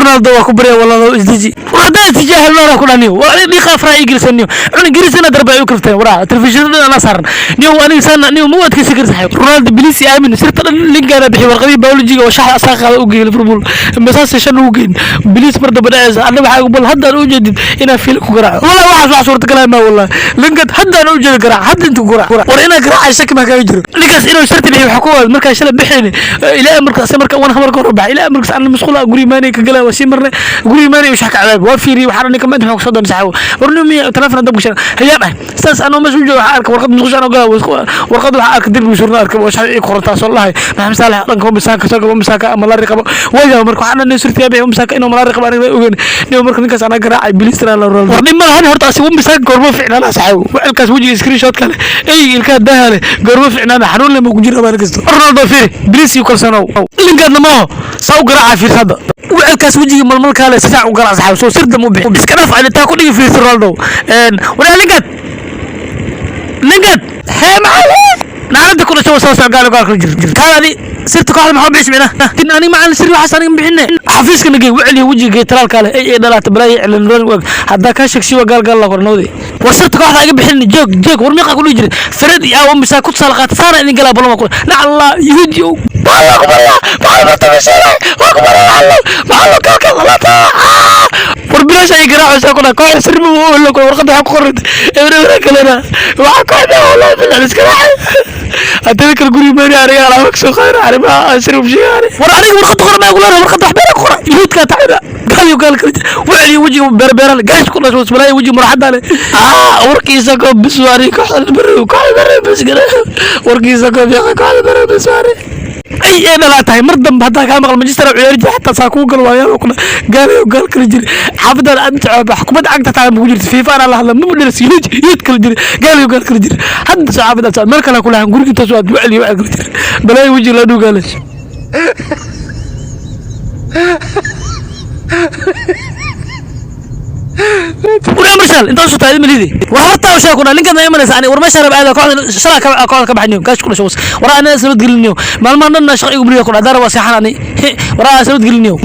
Ronaldo waa ku barya, walaalo, isdeji. War haddaan istijaa helno ku dhaniyo, war adiga dhiiqa afraa ii gelisaniyo, cunug ingiriisina darba ay u kalfteen. Waraa telefishinada anaa saaran niyo, aniga sana niyo ma u adkaysan kari, saxiib. Ronaldo, please, i aamin. Sirta dhan linkaana bixi, warqadihii biologiga oo shaxda asaa qaada u geeyay Liverpool, masaase shan ugu geyn. Please, mar dambe dhacaysa anna waxaa bal haddaan u jeedid inaan fiil ku garaaco. Wallahi waxaas wax suurtagal ma, wallahi linkad haddaan u jeedo garaac, hadda intuu garaac. War inaan garaacay shaki maa kaaga jiro. Ninkaas inuu sharti bixiyo waxaa ku waad markaa shalay bixayni ilaa markaas, marka wan marka hore baxay ilaa markaas aan masquul guri maanay ka galay, waa sii marnay guri maanay u shaka cadaab waa fiiriyay. Waxaan ninka maanta maxaa kusoo doonay, saxaabo? War nin miya telefoon dab gashan hayaa dhahay saas anoo meesha u joogo. Waxaa arka warqad musqusha anoo galaa, warqad waxaa arka dirbiga surna, arka waa shaxda ii qorantaa soo lahay Maxamed Saalax dhanka Misaaka soo galo, Misaaka malaari qabo. Waya marka waxaan dhan sirtiya bixi Misaaka inuu malaari qabo aniga ogeyn nin. Marka ninkaas anaa garaacay, bilistra la war dhib ma lahan. Horta asigu Misaaka goorma ficnaana, saxaabo? Wicilkaas wejiga screenshot kale ey ilkaha daha leh goorma ficnaana? Xanuun leh ma ku jira baan kasto. Ronaldo fiiri, please, iyo kalsanow linkaadna maaho saa u garaaca. Fiirsa hadda wicilkaas wejiga malmalkaa leh si fiican u garaac, saxaabo, soo sirda mu bixi. Iska dhaaf taa ku dhigi. Fiirsa Ronaldo waraa linkaad, linkaad hee maxaa naalada ku dhashay soo gaal gaal kala jir kaadi. Sirta kooxda maxaa bixis mina tin ani macalin sir waxaas aniga bixine. Xafiiska nagey wicil wejiga gey talaalka leh ay dhalaata balaayi cilan roon wag haddaa ka sheegsi waa gaal gaal la qornawdi. War sirta kooxda iga bixin, joog joog. War meeqa ku dhihi jiray Fred iyo awo misaa ku tusaale qaata saana idin galaa balma ku nacalla yahuudi baa ku barya maxaa la tabashara waa ku barya Allah maxaa la gaal gaal dhalaata. War bilaash ay garaacaysaa ku dhaha kooxda sirma uu la warqadda waxaa ku qoran ebre ebre kalena waxaa kooxda wallahi billahi iska raacay. Haddana kale guriga maani aniga alaaba kasoo qaadana arrimaha sir ubshigaane. War aniga warqadda qoran maa kulaana, warqadda wax beera ku qora yahuudkaa tacina gaal iyo gaal kala jira wicil iyo wejiga beerbeera leh gaash ku dhasho wasbalaayo wejiga muraxadda leh. Warkiisa ko biswaari kooxda bere, kooxda bere bes gara. Warkiisa ko fiiqa kooxda bere biswaari ay ee dhalaa tahay. Mar dambe haddaa kaa maqal Manchester ciyaari jira xataa saa kugu gal waayaan kuna gaal iyo gaal kala jira. Xaafadan aad jecel xukuumadda cagta taa ma ku jirto FIFA anaa la hadla ma dhiras yahuud yahuud kala jira gaal iyo gaal kala jira. Hadda soo xaafadan saa meel kale ku lahan guriga intaas waad wicil iyo wicil kala jira balaayo wejiga la dhugaale. War Marshal inta soo tahay malidi. War horta u sheeg kuna ninkan imanaysa ani. War meesha rab aada kooxda shalaa ka kooxda ka baxniyo gaash ku dhasho. War ana sabad geliniyo maalmahan dhan shaqo igu buriyo kuna daar waa seexan ani. War ana sabad geliniyo.